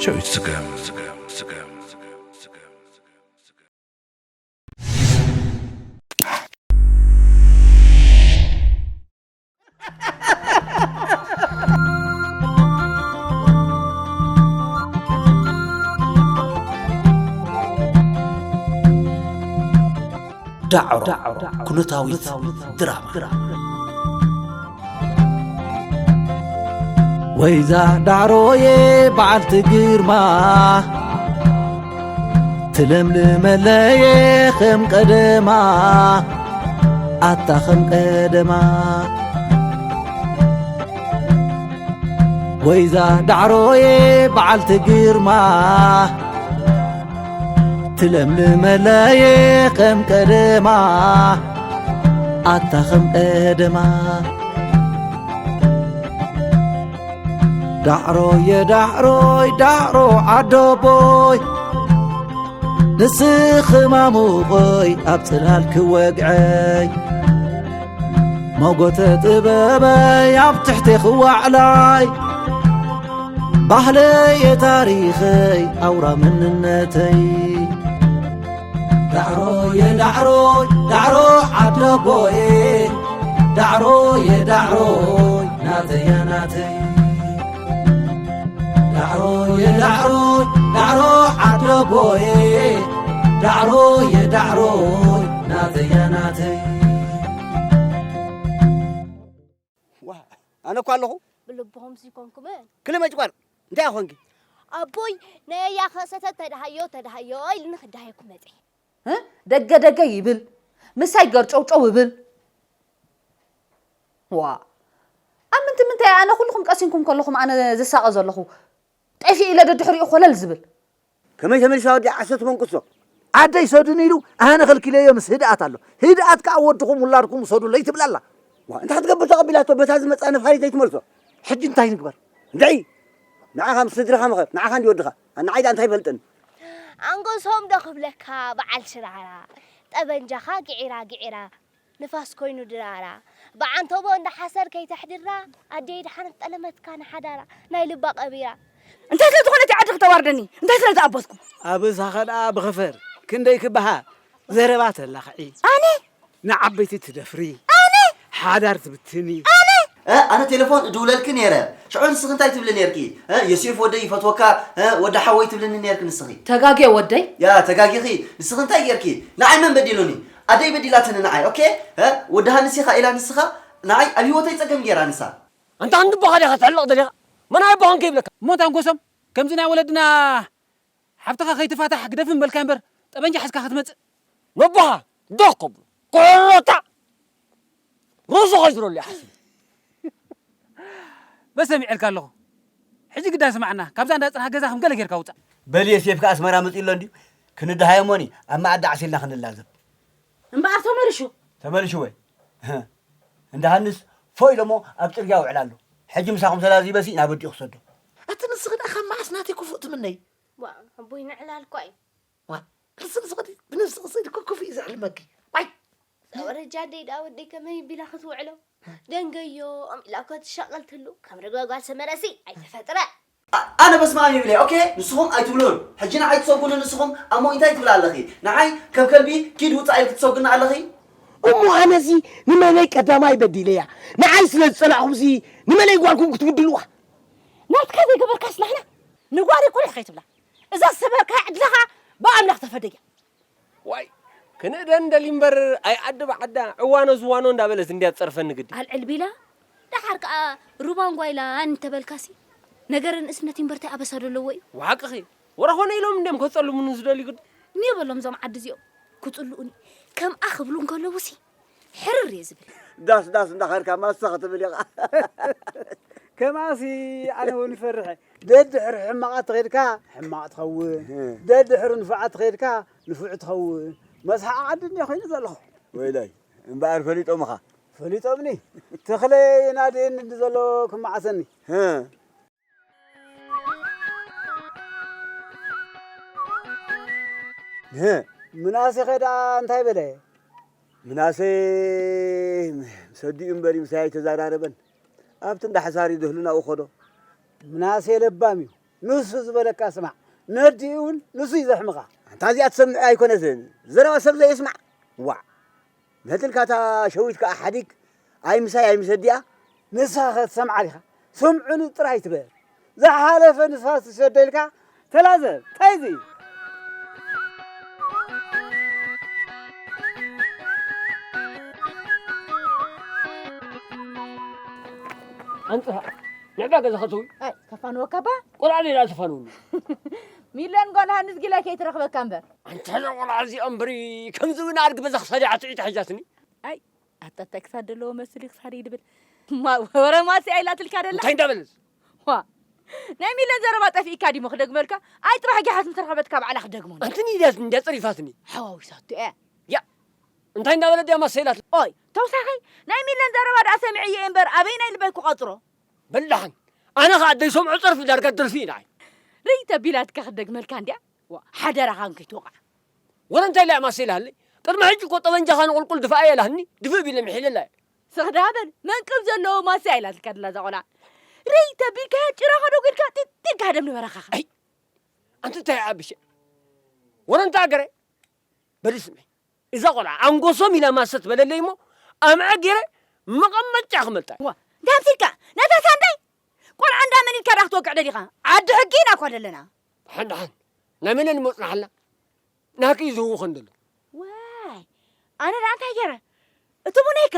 ሸዊት ስገም። ዳዕሮ ኩነታዊት ድራማ። ወይዛ ዳዕሮዬ በዓልቲ ግርማ፣ ትለምልመለየ ከም ቀደማ፣ ኣታ ከም ቀደማ። ወይዛ ዳዕሮዬ በዓልቲ ግርማ፣ ትለምልመለየ ከም ቀደማ፣ ኣታ ከም ቀደማ። ዳዕሮየ ዳዕሮይ ዳዕሮ ዓደቦይ፣ ንስኺ ማሙቐይ ኣብ ጽላል ክወግዐይ፣ መጎተ ጥበበይ ኣብ ትሕቲ ክዋዕላይ፣ ባህለየ ታሪኸይ ኣውራ መንነተይ። ዳዕሮየ ዳዕሮይ ዳዕሮ ዓደቦየ፣ ዳዕሮየ ዳዕሮይ ናተያ ናተይ። ዳዕሮየ ዳዕሮይ ዳዕሮ ዓደቦየ፣ ዳዕሮየ ዳዕሮይ ናተያ ናተይ። ዋ፣ ኣነ እኮ ኣለኹ። ብልብኹም ሲኮንኩምን? ክልመጭ ጓል፣ እንታይ ኾንኪ? ኣቦይ፣ ነያ ከሰተ ተድሃዮ፣ ተድሃዮ ኢልኒ ክድሃየኩም መጸ። እ? ደገ ደገ ይብል፣ ምሳይ ገርጨውጨው ይብል። ዋ፣ ኣብ ምንቲ ምንታይ ኣነ ኩልኹም ቀሲንኩም ከለኹም ኣነ ዝሳቐ ዘለኹ? ጠፊእ ኢለ ደድሕሪኡ ኮለል ዝብል። ከመይ ተመሊሳ ወዲ ዓሰርተ መንቁሶ? ኣደይ ሰዱን ኢሉ ኣነ ከልኪለዮ ምስ ህድኣት ኣሎ። ህድኣት ከኣ ወድኹም ውላድኩም ውሰዱለይ ትብላላ። ዋ፣ እንታይ ክትገብር ተቐቢላቶ በታ ዝመጻ ነፋሪት ዘይትመልሶ? ሕጂ እንታይ ንግበር? እንታይ? ንዓኻ ምስ ስድራኻ ምኸር፣ ንዓኻ እንዲ ወድኻ። ንዓይ ደኣ እንታይ ይፈልጠኒ? ኣንገሶም ዶ ክብለካ በዓል ሽራራ፣ ጠበንጃኻ ግዒራ ግዒራ፣ ንፋስ ኮይኑ ድራራ፣ ብዓንተቦ እንዳ ሓሰር ከይተሕድራ፣ ኣደይ ደሓነት ጠለመትካ ንሓዳራ፣ ናይ ልባ ቀቢራ። እንታይ ስለ ዝኾነ እቲ ዓዲ ክተዋርደኒ? እንታይ ስለ ዝኣበስኩ? ኣበሳኸ ደኣ ብኸፈር ክንደይ ክበሃ ዘረባ ተላኽዒ። ኣነ? ንዓበይቲ ትደፍሪ። ኣነ? ሓዳር ትብትኒ። ኣነ? እ፣ ኣነ ቴሌፎን እድውለልኪ ነይረ። ሽዑ ንስኺ እንታይ ትብሊ ነይርኪ? እ፣ ዮሴፍ ወደይ ይፈትወካ፣ እ፣ ወዲ ሓወይ ትብልኒ ነይርኪ ንስኺ። ተጋግየ ወደይ? ያ፣ ተጋጊኺ። ንስኺ እንታይ ጌርኪ? ንዓይ መን በዲሉኒ? ኣደይ በዲላትኒ ንዓይ። ኦኬ? እ፣ ወዲ ሃንስ ኢኻ ኢላ ንስኻ ንዓይ ኣብ ህይወተይ ጸገም ጌራ ንሳ። ኣንታ ክንዲ ኣቦኻ ዲኻ ትሕለቕ ደሊኻ? መን ኣይ ኣቦኻ እንከ ይብለካ? እሞ እንታይ ንጎሶም? ከምዚ ናይ ወለድና ሓፍትኻ ከይትፋታሕ ግደፍ ምበልካ እምበር፣ ጠበንጃ ሒዝካ ክትመጽእ። ነቦኻ ዶኽ ከብሎ፣ ኮረታ ርእሱ ከይዝረሉ ይሓስብ። በስ ሰሚዐልካ ኣለኹ። ሕጂ ግዳ ስማዕና፣ ካብዛ እንዳ ጽንሓ ገዛ ከም ገለ ጌርካ ውጻእ። በል ዮሴፍ ከኣ ኣስመራ መጺኡ ኣሎ እንድዩ። ክንድሃየሞኒ፣ ኣብ መኣዲ ዓሲልና ክንላዘብ። እምበኣር ተመልሹ። ተመልሹ ወይ? እንዳ ሃንስ ፎይ ኢሎሞ ኣብ ጽርግያ ውዕል ኣሎ። ሕጂ ምሳኹም ተላዚበሲ ናብ ኣዲኡ ክሰዶ። ኣቲ ንስኺ ደኣ ካብ መዓስ ናተይ ክፉእ ትምነይ? ዋ፣ ኣቦይ ንዕላል እኳ እዩ። ዋ፣ ርእሲ ንስኺ ብነብስኺ ስእሊ እኮ ክፉእ እዩ ዘዕልመኪ። ዋይ! ወረጃ ኣደይ ደኣ ወደይ ከመይ ቢላ ክትውዕሎ? ደንገዮ ኣምኢላ እኮ ትሻቐል ትህሉ። ከም ርግበ ጓል ሰመረሲ ኣይተፈጥረ። ኣ-፣ ኣነ በስመ ኣብ ይብለ። ኦኬ፣ ንስኹም ኣይትብሉን። ሕጂ ንዓይ ትሰጉኒ ንስኹም። ኣሞ እንታይ ትብላ ኣለኺ? ንዓይ ከም ከልቢ ኪድ ውጻእ ኢልኪ ትሰጉኒ ኣለኺ? እሞ ኣነሲ ንመለይ ቀዳማይ በዲለያ? ንዓይ ስለ ዝጸላእኹምሲ ንመለይ ጓልኩም ክትብድልዋ? ናትካ ዘይገበርካስ ናህና ንጓል ይኩልሕ ከይትብላ። እዛ ዝሰበርካያ ዕድለኻ ብኣምላኽ ተፈደያ። ዋይ፣ ክንእደን ደሊ እምበር፣ ኣይ ዓዲ ብዓዳ፣ ዕዋኖ ዝዋኖ እንዳበለት እንድያ ትጸርፈኒ ግዲ። ኣልዕል ቢላ፣ ደሓር ከኣ ሩባን ጓይላን እንተበልካሲ፣ ነገረ ንእስነት እምበር እንታይ ኣበሳ ዶ ኣለዎ እዩ? ዋቅኺ፣ ወረ ኾነ ኢሎም እንድዮም ከጸልሙኒ ዝደልዩ ግዲ። ኒዮ በሎም እዞም ዓዲ እዚኦም፣ ክጽልኡኒ፣ ከምኣ ክብሉ እንከለዉሲ፣ ሕርር እየ ዝብል። ዳስ ዳስ እንዳኸድካ ማስታ ክትብል ኢኻ። ከማሲ ኣነ እውን ይፈርሕ። ደድሕሪ ሕማቓት ተኸድካ ሕማቕ ትኸውን፣ እህ። ደድሕሪ ንፉዓት ተኸድካ ንፉዕ ትኸውን። መስሓቕ ዓዲ እንድየ ኮይኑ ዘለኹ። ወይላይ፣ እምበኣር ፈሊጦምኻ። ፈሊጦምኒ። ተኽለይ ናደየኒ እንዲ ዘሎ ክመዓሰኒ። ህ። ህ። ምናሴኸ ደኣ እንታይ በለ? ምናሴ ምስ ኣዲኡ እምበር ምሳይ ኣይተዛራረበን። ኣብቲ እንዳ ሓሳር እዩ ዝህሉ ናብኡ ከዶ። ምናሴ ለባም እዩ። ንሱ ዝበለካ ስማዕ። ነዲኡ እውን ንሱ እዩ ዘሕምኻ። ኣንታ እዚኣ ትሰምዕ ኣይኮነትን። ዘረባ ሰብ ዘየስማዕ። ዋዕ። ነትልካ እታ ሸዊት ከኣ ሓዲግ ኣይምሳይ ኣይምሰዲኣ። ንስኻ ከትሰምዓ ዲኻ? ስምዑኒ ጥራይ ትበል። ዝሓለፈ ንፋስ ትሰዶ ኢልካ ተላዘብ። ታይ እዚ? ኣንጽሃ፣ ንዕባ ገዛ ኸትው። ኣይ፣ ከፋንወካ ባ? ቆልዓ ሌላ ተፋንውኒ። ሚለን ጓል ሃንስ ጊላ ከይትረኽበካ እምበር። ኣንታ እዛ ቆልዓ እዚኣ እምበሪ፣ ከምዚ እውን ኣድጊ በዛ ክሳዳ ዓትዒታ ሒዛትኒ። ኣይ፣ ኣታ እንታይ ክሳድ ዘለዎ መስል እዩ ክሳደይ ድብል። ማ-፣ ወረ ማሲ ኣይላትልካ ደላ? እንታይ እንዳበለስ? ዋ፣ ናይ ሚለን ዘረባ ጠፊእካ ዲሞ ክደግመልካ? ኣይ፣ ጽባሕ ጊሓት ምስ ረኸበትካ ባዕላ ክትደግሞ። ኣንቲ ንኢዳት እንዳ ጸሪፋትኒ። ሓዋዊሳቱ እያ። ያ፣ እንታይ እንዳበለ ድያ ማሰ ኢላት? ኦይ፣ ተውሳኸይ፣ ናይ ሚለን ዘረባ ደኣ ሰሚዐ እየ እምበር ኣበይ ናይ ልበይ ክቐጽሮ? በላሕን። ኣነ ኸኣ ደይሰምዖ ጸርፊ ዳርጋ ደርፊ እዩ ንዓይ። ርእይ ተቢላትካ ክትደግመልካ እንድያ። ዋ፣ ሓደራኻ እንከይትወቕዓ። ወረ እንታይ ኢላ እያ ማሰ ኢላሃለይ? ቅድሚ ሕጂ እኮ ጠበንጃኻ ንቑልቁል ድፋኣ እየ ኢላህኒ፣ ድፍእ ቢለ ምሒለላ እየ። ስኽዳ በል፣ መንቅብ ዘለዎ ማሰ እያ ኢላትልካ ደላ እዛ ቆልዓ። ርእይ ተቢልካያ ጭራኻ ዶ ጌርካ ጢጢልካ ደም ንበረኻኻ። ኣይ፣ ኣንቲ እንታይ ዓብሸ? ወረ እንታይ ኣገረ? በሊ ስምዒ። እዛ ቆልዓ ኣንጎሶም ኢላ ማሰ ትበለለይ እሞ፣ ኣምዐ ገይረ መቐመጫ ክመልጣ። ዋ፣ እንታይ ኣምሲልካ? ነታ ሳንዳይ? ቆልዓ እንዳ መን ኢልካ ዳ ክትወቅዕ ደሊኻ? ዓዲ ሕጊ ኢና እኳ ዘለና። ደሓን ደሓን። ናይ መን እሞ ጽናሓልና? ናኪ እዩ ዝህውኸን ዘሎ። ዋይ፣ ኣነ ደኣ እንታይ ገይረ? እቲ ቡነይ ከ?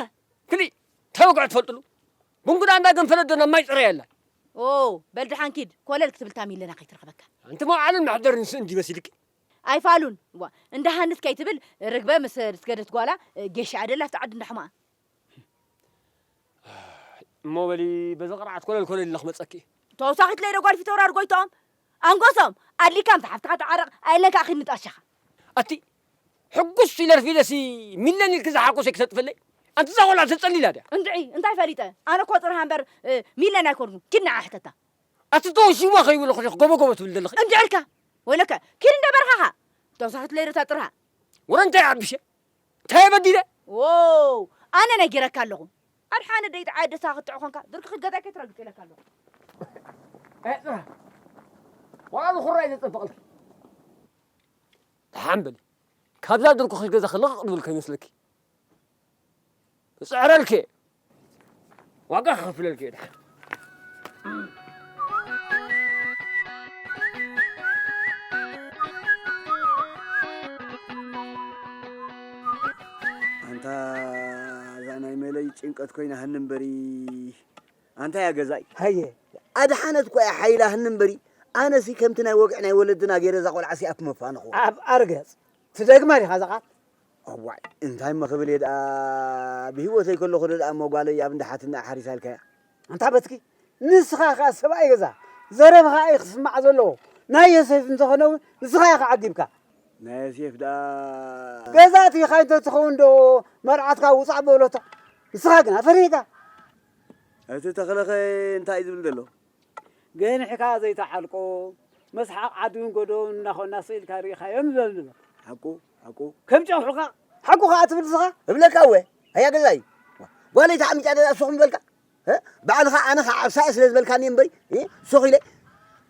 ክሊ፣ እንታይ ወግዒ ትፈልጥሉ? ቡንጉዳ እንዳ ገንፈለት ዶ ናብ ማይ ጽረያ ኣላ? ኦ፣ በል ደሓን ኪድ፣ ኮለል ክትብል ታሚለና ከይትረኽበካ። ኣንቲ መውዓልን መሕደርን ስእን ድዩ መሲልኪ? ኣይፋሉን። ዋ፣ እንዳ ሃንስ ከይትብል ርግበ ምስ ስገደት ጓላ ጌሻ ኣደላ ኣብቲ ዓዲ እንዳሕማኣ። እሞ በሊ በዚ ቅርዓት ኮለል ኮለል ኢለ ክመጸኪ። ተወሳኺት ለይደ ጓል ፊተውራር ጎይትኦም። ኣንጎሶም፣ ኣድሊካ ምስ ሓፍትኻ ተዓረቕ፣ ኣይለን ከኣ ኺድ ንጣሻኻ። ኣቲ ሕጉስ ኢለ ርፊደሲ ሚለን ኢልኪ ዝሓጎሰ ክሰጥፈለይ? ኣንቲ እዛ ቆልዓ ተጸሊላ ድያ? እንድዒ፣ እንታይ ፈሊጠ? ኣነ እኮ ጽርሃ እምበር፣ እ፣ ሚለን ኣይኮንኩን። ኪድ ንዓ ሕተታ። ኣቲ ተወሲዋ ከይብለኹ ዲኹ ጎቦ ጎቦ ትብል ዘለኺ? እንድዕልካ፣ ወይለከ፣ ኪድ እንደ በርኻኻ። ተወሳኺት ለይደ እታ ጽርሃ። ወረ እንታይ ዓብሸ? እንታይ በዲለ? ዎው፣ ኣነ ነጊረካ ኣለኹ። ኣድሓነ ደይትዓየድ ደስኻ ክትጥዕ ኾንካ፣ ድርኪ ክትገዛይ ከይትረግጽ ኢለካ ኣለኹ። ኤ፣ ጽባሕ። ዋላ ንኹራይ ዘጸብቐልኪ። ደሓን በሊ። ካብዛ ድርኩኺ ገዛ ክልቕቕ ድብል ከይመስለኪ። እጽዕረልኪ። ዋጋ ክኸፍለልኪ እየ ደሓን። ኣንታ እዛ ናይ መለይ ጭንቀት ኮይና ሃኒ እምበሪ። ኣንታ እያ ገዛይ። ሃየ። ኣድሓነት እኮ እያ ሓይላ ሃኒ እምበሪ። ኣነሲ ከምቲ ናይ ወግዒ ናይ ወለድና ገይረ እዛ ቆልዓ ሲ ኣትመፋንኹ። ኣብ ኣርገጽ። ትደግማ ዲኻ እዛ ቃል? እዋይ፣ እንታይ እሞ ክብል እየ ደኣ፣ ብህይወተይ ከለኹ ዶ ደኣ እሞ ጓለይ ኣብ እንዳ ሓትንኣ ሓሪሳ ኢልካያ? ኣንታ በትኪ፣ ንስኻ ኸኣ ሰብኣይ ገዛ፣ ዘረብኻ እዩ ክስማዕ ዘለዎ። ናይ ዮሴፍ እንተኾነ እውን ንስኻ ኢኻ ዓጊብካ። ናይ ዮሴፍ ደኣ ገዛ ኣቲኻ እንተትኸውን ዶ መርዓትካ ውጻእ በሎቶ። ንስኻ ግና ፈሪህካ። እቲ ተኽለኸ እንታይ እዩ ዝብል ዘሎ? ገንሕካ ዘይተዓልቆ፣ መስሓቕ ዓድን ጎዶን እናኾንና ስኢልካ ርኢኻዮም ይበል ንበል። ሓቁ፣ ሓቁ። ከም ጨውሑኻ፣ ሓቁ ኸኣ ትብል ንስኻ? እብለካ እወ፣ ኣያ ገዛይ። ጓለይ ተዓሚጻ ደኣ ሱቕ ምበልካ? እ? ባዕልኻ ኣነ ኸዓ ኣብ ሳየ ስለ ዝበልካኒ እምበይ፣ እ? ሱቕ ኢለ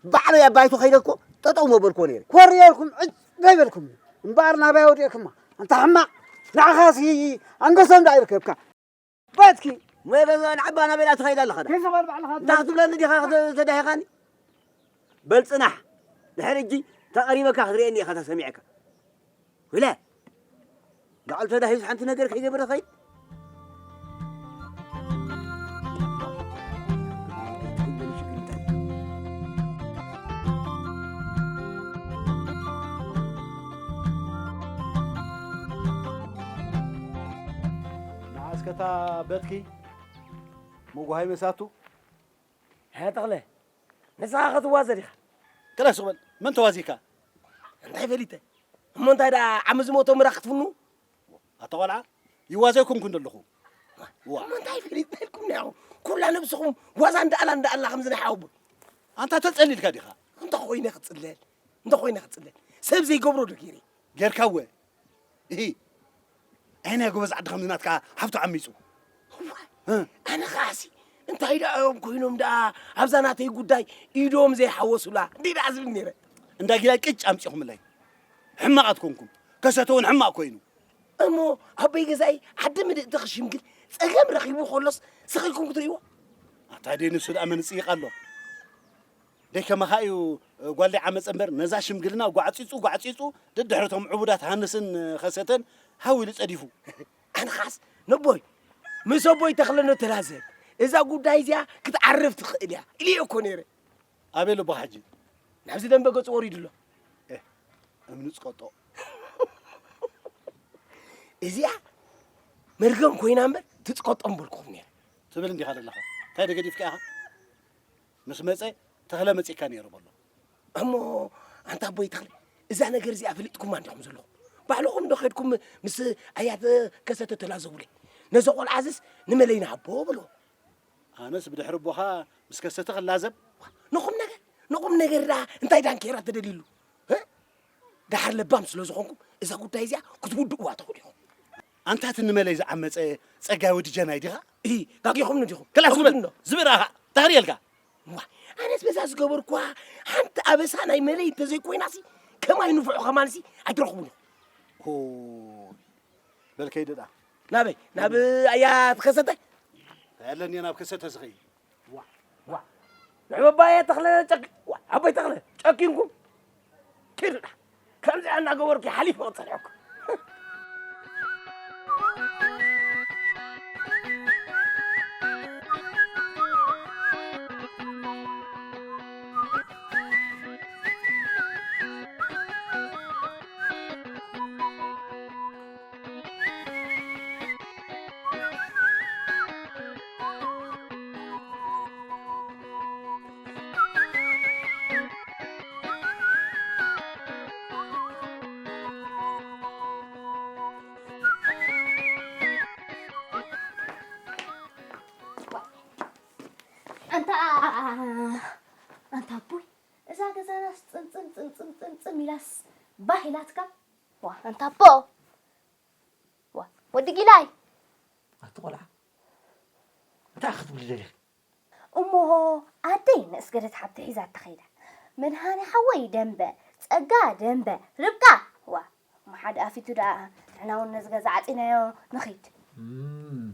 ባዕለይ ኣብ ባይቶ ከይደ እኮ ጠጠው መበልክዎ ነይረ። ኮርየልኩም ዕጭ ዘይበልኩም። እምበኣር ናባይ ወዲእኩማ። ኣንታ ሕማቕ፣ ንዓኻሲ ኣንገሶም ደኣ ይርከብካ። በትኪ። ሞየ ገዛ ንዓባ ናበይ ደኣ ትኸይድ ኣለኻ ደኣ? ከይሰቐል ባዕልኻ እንታይ ክትብለኒ ዲኻ ክተ-፣ ተዳሂኻኒ? በል ጽናሕ። ድሕሪ እጂ ተቐሪበካ ክትርእየኒ ኢኻ ተሰሚዕካ። ውለ። ጋዕል ተዳሂስ ሓንቲ ነገር ከይገበረ ኸይድ። ንዓ እስከ እታ በትኪ መጓሃይ መሳቱ። ሃያ ተኽለ፣ ንስኻ ኸ ትዋዘ ዲኻ? ገለ ስቕ በል፣ መን ተዋዚካ? እንታይ ፈሊጠ? እሞ እንታይ ደኣ ዓሚ ዝሞተ ምራ ክትፍኑ? ኣታ ቖልዓ፣ ይዋዘ ኣይኮንኩን ዘለኹ። ዋ። እሞ እንታይ ፈሊጥና ኢልኩም ኒኹም? ኩላ ነብስኹም ዋዛ እንዳኣላ እንዳኣላ ከምዚ ናይ ሓወቦ። ኣንታ ተጸሊልካ ዲኻ? እንተ ኾይነ ክጽለል፣ እንተ ኾይነ ክጽለል። ሰብ ዘይገብሮ ዶ ገይረ? ጌርካ እወ። እሂ። ኣይ ናይ ጎበዝ ዓዲ ከምዚ ናትካ ሓፍቱ ዓሚጹ። እዋ፣ እ። ኣነ ኸኣሲ፣ እንታይ ደኣ እዮም ኮይኖም ደኣ ኣብዛ ናተይ ጉዳይ ኢዶም ዘይሓወሱላ እንዴ ደኣ ዝብል ነይረ። እንዳ ጊላ ቅጭ ኣምጺኹምለይ። ሕማቓት ኮንኩም። ከሰተ እውን ሕማቕ ኮይኑ። እሞ ኣቦይ ገዛኢ ዓዲ ምልእቲ ክሽምግል ጸገም ረኺቡ ከሎስ ስኺልኩም ክትርእይዎ? ኣታ ደይ ንሱ ደኣ መን ይጽይቕ ኣሎ? ደይ ከማኻ እዩ ጓለይ ዓመጸ እምበር ነዛ ሽምግልና ጓዕጺጹ ጓዕጺጹ ደድሕረቶም ዕቡዳት ሃንስን ከሰተን ሃው ኢሉ ጸዲፉ። ኣነ ኻስ ነቦይ ምስ ኣቦይ ተኽለ ነተላዘብ እዛ ጉዳይ እዚኣ ክትዓርፍ ትኽእል እያ ኢለ እኮ ነይረ። ኣበይ ኣሎ ኣቦኻ ሕጂ? ናብዚ ደንበ ገጹ ወሪዱ ኣሎ። ኤህ፣ እምኒ ጽቀጦ። እዚኣ መርገም ኮይና እምበር ትጽቀጦ ምበልኩኹም ነይረ። ትብል እንዲኻ ዘለኻ። እንታይ ደገዲፍካ ኢኻ? ምስ መጸ ተኽለ መጺእካ ነይሩ በሎ። እሞ ኣንታ ኣቦይ ተኽለ እዛ ነገር እዚኣ ፈሊጥኩማ እንዲኹም ዘለኹም? ባዕልኹም ዶ ኸድኩም ምስ ኣያተ ከሰተ ተላዘቡለይ? ነዚ ቆልዓ እዝስ ንመለይ ንሃቦ በልዎ። ኣነስ ብድሕሪ ኣቦኻ ምስ ከሰተ ክላዘብ። ንቑም ነገር ንቑም ነገር ደኣ እንታይ ዳንኬራ ተደልዩሉ? እ? ደሓር ለባም ስለ ዝኾንኩም እዛ ጉዳይ እዚኣ ክትውድእዋ ትኽእሉ ኢኹም። ኣንታ እቲ ንመለይ ዝዓመጸ ጸጋይ ወዲ ጀናይ ዲኻ? እሂ፣ ጋጊኹምኒ ዲኹም? ክላስ ዝበል። ተኽብድኖ። ዝብራኻ ተኽርየልካ። ዋ፣ ኣነስ በዛ ዝገበርኩዋ ሓንቲ ኣበሳ ናይ መለይ እንተዘይኮይናሲ ከማይ ንፉዕ ከማንሲ ኣይትረኽቡን ኢኹም። ሆይ፣ በል ከይደ ደኣ። ናበይ? ናብ ኣያ ትኸሰተ? ኣለኒ ናብ ከሰተ ዝኸይድ። ዋ፣ ዋ። ንዕበባየ ተኽለ ጨኪ-፣ ዋ፣ ኣቦይ ተኽለ ጨኪንኩም። ኪዱ ደኣ። ከምዚኣ እናገበርኩ ሓሊፈ ክጸንሐኩም። ኣንታ፣ ኣንታ ኣቦይ፣ እዛ ገዛናስ ጽምጽም፣ ጽምጽም፣ ጽምጽም ኢላስ ባህ ኢላትካ? ዋ፣ ኣንታ ኣቦ! ዋ፣ ወዲ ጊላይ! ኣቲ ቆልዓ፣ እንታይ ክትብሊ ደሊኺ? እሞ ኣደይ ንእስገደት ሓብቲ ሒዛ ተኸይዳ። መድሃኔ ሓወይ ደንበ፣ ጸጋ ደንበ፣ ርብቃ! ዋ፣ እሞ ሓደ ኣፊቱ ደኣ ንሕና እውን ነዚ ገዛ ዓጺናዮ ንኺድ። እም፣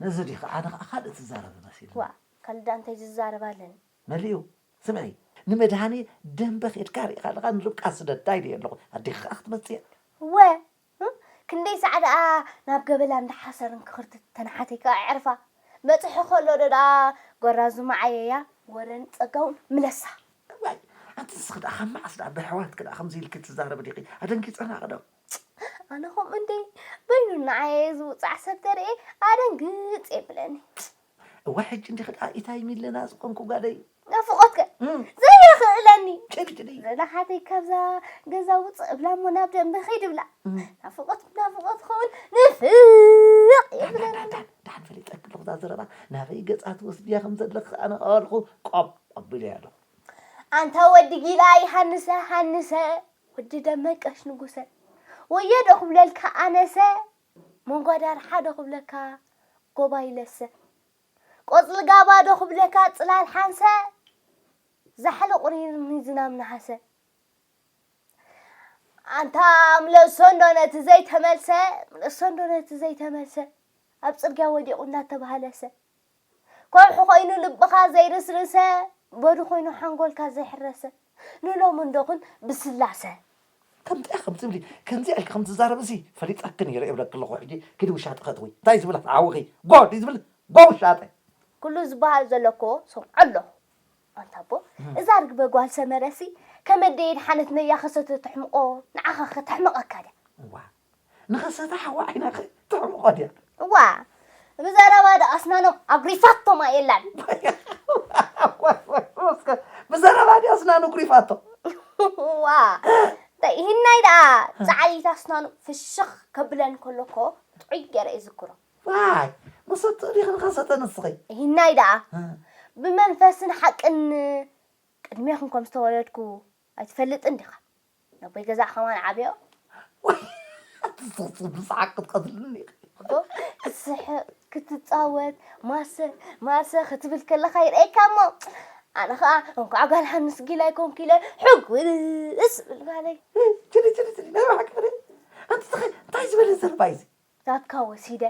ነዚ ዲኺ ኣነ ኸኣ ካልእ ትዛረቢ መሲሉ። ዋ፣ ካልእ ደኣ እንታይ ዝዛረብ ኣለኒ? መሊኡ፣ ስምዒ፣ ንመድሃኔ ደንበ ኬድካ ርኢኻ ኣለኻ፣ ንርብቃ ስደዳ ኢለዮ ኣለኹ። ኣዴኺ ኸኣ ክትመጽእ እያ። እወ፣ እም፣ ክንደይ ሳዕ ደኣ ናብ ገበላ እንዳ ሓሰርን ክኽርትት ተናሓተይ ከኣ ኣዕርፋ። መጺሑ ከሎ ዶ ደኣ ጎራዙ መዓየያ፣ ወረን ጸጋውን ምለሳ። እዋይ፣ ኣንቲ ንስኺ ደኣ ካብ መዓስ ደኣ ብኣሕዋትኪ ደኣ ከምዚ ኢልኪ ትዛረቢ ዲኺ? ኣደንጊጸናኺ ዶ? ኣነ ከምኡ እንደ በይኑ ንዓየ ዝውጻዕ ሰብ ተርእየ ኣደንግጽ የብለኒ። እዋይ፣ ሕጂ እንዲኺ ደኣ ኢታይ ሚለና ዝኾንኩ ጓለይ። ናፍቖትከ እም። ዘየኽእለኒ። ጭዲ፣ ጭዲ። ዘለኻተይ ካብዛ ገዛ ውፅእ እብላ እሞ ናብ ደንበ ኸይድ እብላ። እም። ናፍቖት፣ ናፍቖት ኸውን ንፍቕ የብለኒ። ዳን፣ ዳን፣ ዳን ፈሊጠኪ ኣለኹ እዛ ዘረባ ናበይ ገጻ ትወስድያ ከም ዘለኺ ኣነ ከኣልኩ ቆብ ኣቢለያ ኣለኹ። ኣንታ ወዲ ጊላ ይሃንሰ፣ ሃንሰ፣ ወዲ ደመቀሽ ንጉሰ፣ ወዮ ዶ ክብለልካ ኣነሰ፣ መንጓዳር ሓደ ክብለካ ጎባይ ለሰ። ቆጽሊ ጋባ ዶ ክብለካ ጽላል ሓንሰ፣ ዛሕሊ ቁሪርኒ ዝናም ነሓሰ። ኣንታ ምለሶ እንዶ ነቲ ዘይተመልሰ፣ ምለሶ እንዶ ነቲ ዘይተመልሰ፣ ኣብ ጽርግያ ወዲቑ እናተባህለሰ። ከውሒ ኮይኑ ልብኻ ዘይርስርሰ፣ በዱ ኮይኑ ሓንጎልካ ዘይሕረሰ። ንሎሚ እንዶ ኹን ብስላሰ። ከምዚ ኢኺ ከም ትብሊ፣ ከምዚ ኢልኪ ከም ትዛረብሲ ፈሊጠኪ ነይረ እብለኪ ኣለኹ። ሕጂ ኪዲ ውሻጠ ኸእትዊ። እንታይ ዝብል ኣተዓውኺ? ጎ ድዩ ዝብል? ጎ ውሻጠ። ኩሉ ዝበሃል ዘሎ እኮ ሰምዖ ኣለኹ። ኣንታ ኣቦ፣ እም። እዛ ርግበ ጓል ሰመረሲ ከመደይ ድሓነት ነያ ኸሰተ ተሕምቆ፣ ንዓኻ ከተሕምቐካ ድያ? እዋ፣ ንኸሰተ ሓዋ ዓይና ኸ ተሕምቆ ድያ? እዋ፣ ብዘረባ ደኣ ኣስናኖም ኣጉሪፋቶማ የላን። ብዘረባ ድያ ኣስናኑ ኣጉሪፋቶ? እዋ፣ እንታይ ይህናይ ደኣ ጸዓይታ ኣስናኑ ፍሽኽ ከብለን ከሎ እኮ ጥዑይ ገይረ እዝክሮ። ዋይ፣ መሰተኡ ዲኺ ንኸሰተ ንስኺ? ይህናይ ደኣ እ። ብመንፈስን ሓቅን ቅድሜኹም ከም ዝተወለድኩ ኣይትፈልጥን ዲኻ? ነቦይ ገዛ ከማን ዓብዮ። ወይ፣ ኣቲ ስቕስቕ ብሰሓቕ ክትቀትልኒ ኢኺ። እኮ፣ ክስሕቕ፣ ክትጻወት ማሰ ማሰ ክትብል ከለኻ ይርእየካ እሞ ኣነ ኸኣ እንኳዕ ጓል ሓንስ ጊላ ኣይኮንኩ ኢለ ሕጉስ ብል ጓለይ። ችሊ ችሊ ችሊ ናይ ብሓቂ ኽደ ኣንቲ እንታይ ዝበለ ዘረባ እዩ እዚ? ናትካ ወሲደ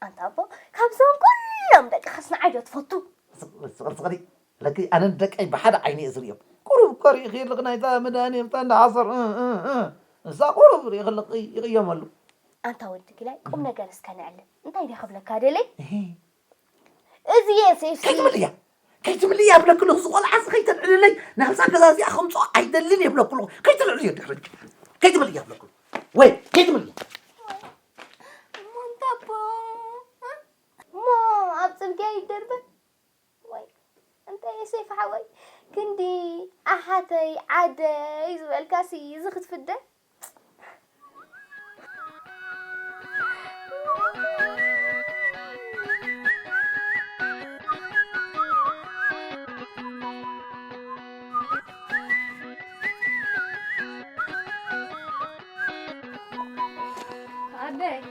ኣንታ ኣቦ ካብዞም ኩሎም ደቂ ኸስንዓይ ዶ ትፈቱ? ስቕሪ ስቕሪ ለኪ ኣነ ንደቀይ ብሓደ ዓይነ እየ ዝርእዮም። ቁሩብ እኮ ርኢኺ ኣለኺ ናይታ መድሃኒም እታ እንዳሓሰር እዛ ቁሩብ ርኢኺ ኣለኺ ይቕየመሉ። ኣንታ ወዲ ግላይ ቁም ነገር እስከ ንዕልል እንታይ ድየ ክብለካ ደለይ? እዚ እየ ሴፍሲ ከይትምልያ ከይትምልያ ይብለኪ ኣለኹ። እዚ ቆልዓ እዚ ከይተልዕልለይ ናብዛ ገዛ እዚኣ ከምፅኦ ኣይደልን ይብለኪ ኣለኹ። ከይትልዕልዮ ድሕሪ ሕጂ ከይትምልያ ይብለኪ ኣለኹ። ወይ ከይትምልያ እሞ እንታቦ እሞ ኣብ ፅርግያ ይደርበ ወይ እንተ ዮሴፍ ሓወይ ክንዲ ኣሓተይ ዓደይ ዝበልካሲ እዚ ክትፍደ ኣደይ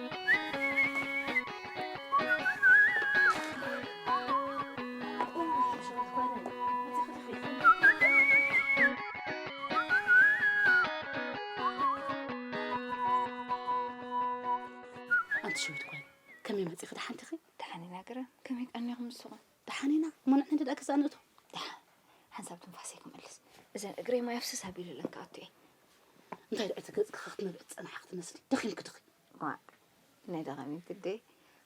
ኣንቲ ሸዊት ጓል ከመይ መፂኺ? ደሓን ዲኺ? ደሓን ኢና ገረን። ከመይ ቀኒኹም ንስኹም? ደሓን ኢና። እሞ ንሕና ደኣ ገዛ ንእቶ። ደሓን። ሓንሳብ ትንፋሰይ ክመልስ። እዘን እግረይ ማይ ኣፍስስ ኣቢሉ ኣለካ ኣቶ እየ። እንታይ ደኣ እቲ ገፅኪ ክትነብዒ ዝፀናሕኪ ትመስሊ? ደኺምኪ ዲኺ? ዋ፣ ናይ ደኸመ እንድየ።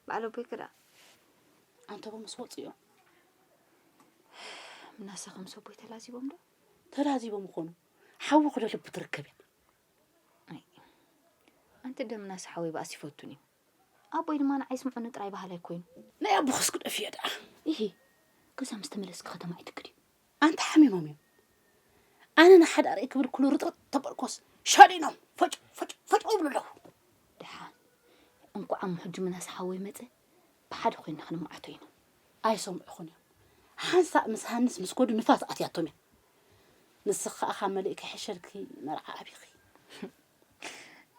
በዓል ኣቦይ ከ ደኣ? ኣንተ ኣቦ ምስ ወፁ እዮም። ምናሰ ከም ሰቦይ ተላዚቦም ዶ? ተላዚቦም ይኾኑ። ሓዊ ክደልብ ትርከብ እያ። ኣይ፣ ኣንቲ ደምናስ ሓወይ በኣስ ይፈቱን እዩ። ኣቦይ ድማ ንዓይ ስምዑኒ ጥራይ በሃላይ ኮይኑ። ናይ ኣቦኽስ ግደፍዮ ደኣ። ኢሂ፣ ገዛ ምስ ተመለስኪ ከተማ ኣይትክድ እዩ። ኣንቲ ሓሚሞም እዮም። ኣነ ንሓዳር እየ ክብል ኩሉ ርጥርጥ ተበልኮስ ሸሊኖም ፈጭ ፈጭ ፈጭ ይብሉ ኣለዉ። ደሓን እንኳዕ እሞ ሕጂ ምናስ ሓወይ መጸ ብሓደ ኮይንና ክንመዓቶ ኢና። ኣይሰምዑኹን እዮም። ሓንሳእ ምስ ሃንስ ምስ ከዱ ንፋስ ኣትያቶም እያ። ንስኺ ከኣ ካብ መሊእኪ ይሕሸልኪ መርዓ ኣቢኺ።